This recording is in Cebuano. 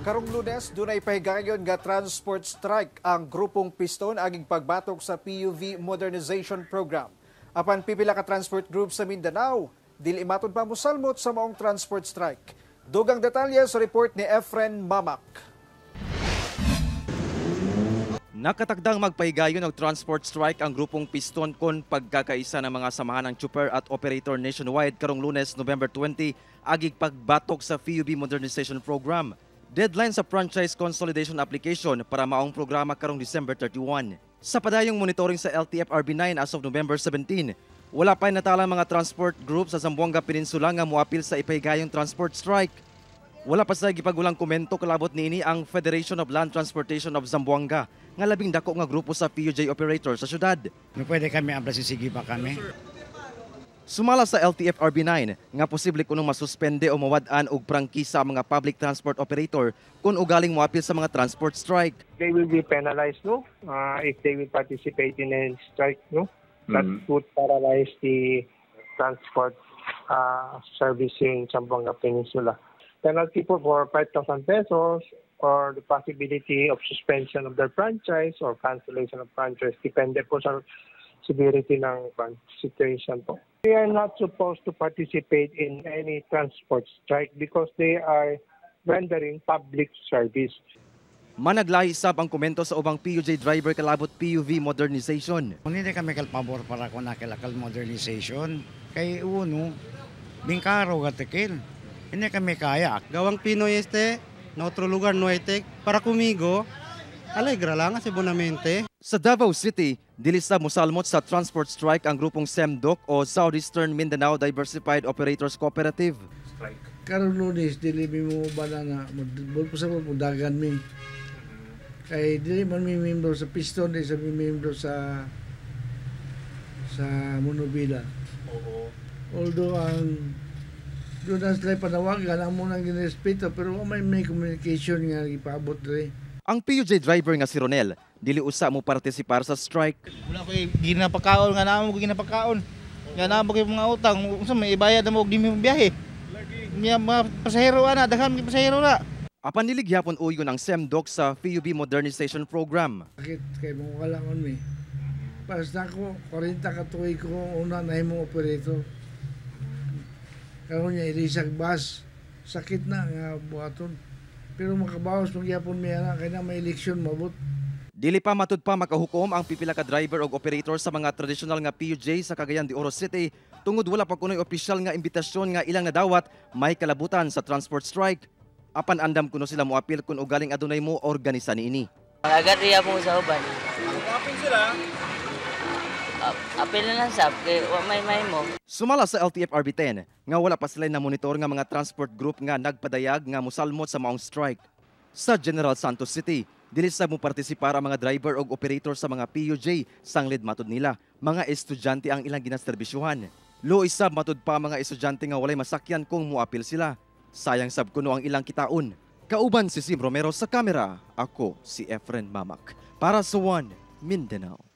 Karong Lunes, dunay pahigayon nga transport strike ang grupong Piston aging pagbatok sa PUV Modernization Program. Apan pipila ka transport group sa Mindanao, dili matud pa mosalmot sa maong transport strike. Dugang detalye sa report ni Efren Mamak. Nakatakdang magpahigayon og transport strike ang grupong Piston kon pagkakaisa ng mga samahan ng tsuper at operator nationwide karong Lunes, November 20, agig pagbatok sa PUV Modernization Program. Deadline sa franchise consolidation application para maong programa karong December 31. Sa padayong monitoring sa LTFRB 9 as of November 17, wala pa natalang mga transport group sa Zamboanga Peninsula nga moapil sa ipahigayong transport strike. Wala pa sa gipagulang komento kalabot niini ang Federation of Land Transportation of Zamboanga nga labing dako nga grupo sa PUJ operator sa syudad. No pwede kami, abla sige pa kami. Sumala sa LTFRB 9 nga posible kunong masuspende o mawad-an og prangkisa ang mga public transport operator kung ugaling moapil sa mga transport strike. They will be penalized, no? If they will participate in a strike, no? That would paralyze the transport service in Zamboanga Peninsula. Penalty po for 5,000 pesos or the possibility of suspension of their franchise or cancellation of franchise. Depende po sa severity ng situation po. They are not supposed to participate in any transport strike because they are rendering public service. Managlahi sab ang komento sa ubang PUJ driver kalabot PUV modernization. Kung hindi kami kalpabor para kung nakilakal modernization, kay uno, bingkaro gatikil. Hindi kami kaya. Gawang Pinoy este, na otro lugar no hay, para conmigo, alegra lang kasi bonamente. Sa Davao City, dili sa mosalmot sa transport strike ang grupong SEMDOC o Southeastern Mindanao Diversified Operators Cooperative. Karon Lunes, dili mi mo ba na mo sa mo dagan mi. Kay dili man mi membro sa Piston, dili sa mi membro sa Monobila. Although ang doon na sila panawagan, amo nang ginespeto, pero may communication nga ipaabot diri. Ang PUJ driver nga si Ronel, dili usa mo partisipar sa strike. Wala ko ginapakaon nga namo ko ginapakaon. Nga namo kay mga utang, unsa may ibayad na mo og di mo biyahe. Miya mga pasahero ana, daghan mga pasahero na. Apan dili gyapon uyon ang SEMDOC sa PUV Modernization Program. Bakit kay mo wala man mi. Basta ako, 40 ka tuig ko una na himong operator. Karon niya ilisag bus, sakit na nga buhaton. Pero makabawas magyapon mi ana kay na may eleksyon mabot. Dili pa matud pa makahukom ang pipila ka driver og operator sa mga tradisyonal nga PUJ sa Cagayan de Oro City tungod wala pa kunoy opisyal nga imbitasyon nga ilang nadawat may kalabutan sa transport strike. Apan andam kuno sila moapil kun ugaling adunay mo organisa niini. Agad riya po sa uban. Apil sila. Apil na lang sab kay wa may may mo. Sumala sa LTFRB 10 nga wala pa sila na monitor nga mga transport group nga nagpadayag nga mosalmot sa maong strike. Sa General Santos City, dili sa mo partisipar ang mga driver og operator sa mga PUJ sangled matud nila mga estudyante ang ilang ginaserbisyuhan. Luoy sab matud pa mga estudyante nga walay masakyan kung moapil sila. Sayang sab kuno ang ilang kitaon. Kauban si Sim Romero sa kamera, ako si Efren Mamak. Para sa One Mindanao.